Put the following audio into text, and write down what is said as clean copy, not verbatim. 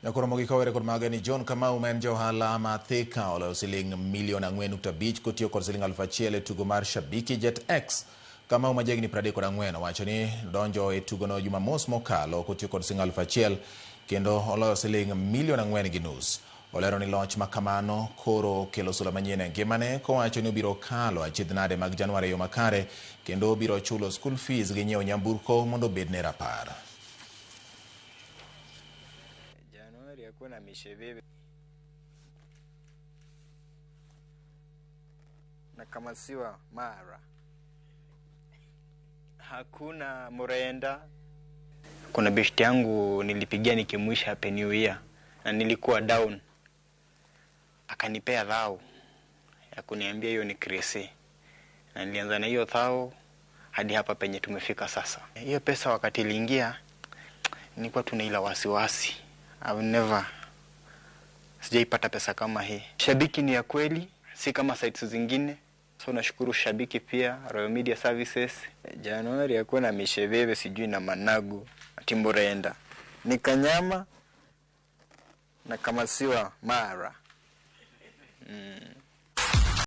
Nyakoro mogik owere kod maga ni John Kamau ma en ja ohala ma Thika oloyo siling milion 4.5 kotiyo kod siling 1000 e tugo mar Shabiki Jet X. Kamau ma jahigni 34 owacho ni donjo e tugono Jumamos mokalo kotiyo kod siling 1000 kendo oloyo siling milion 4.5. Olero ni loch ma kamano koro kelo sula manyien e ngimane kowacho ni obiro kalo achiedh nade mag Januar e yo makare kendo obiro chulo school fees gi nyiewo nyamburko mondo obedne rapar. Januari hakuna misheveve na kama siwa mara hakuna murenda. Kuna beshti yangu nilipigia nikimwisha happy new year na nilikuwa down, akanipea dhao ya kuniambia hiyo ni krisi, na nilianza na hiyo thao hadi hapa penye tumefika sasa. Hiyo pesa wakati iliingia nilikuwa tuna ila wasiwasi. I've never sijaipata pesa kama hii. Shabiki ni ya kweli, si kama sites zingine. So nashukuru Shabiki pia, Royal Media Services. Januari hakuna misheveve sijui na managu timburenda ni kanyama na kama siwa mara.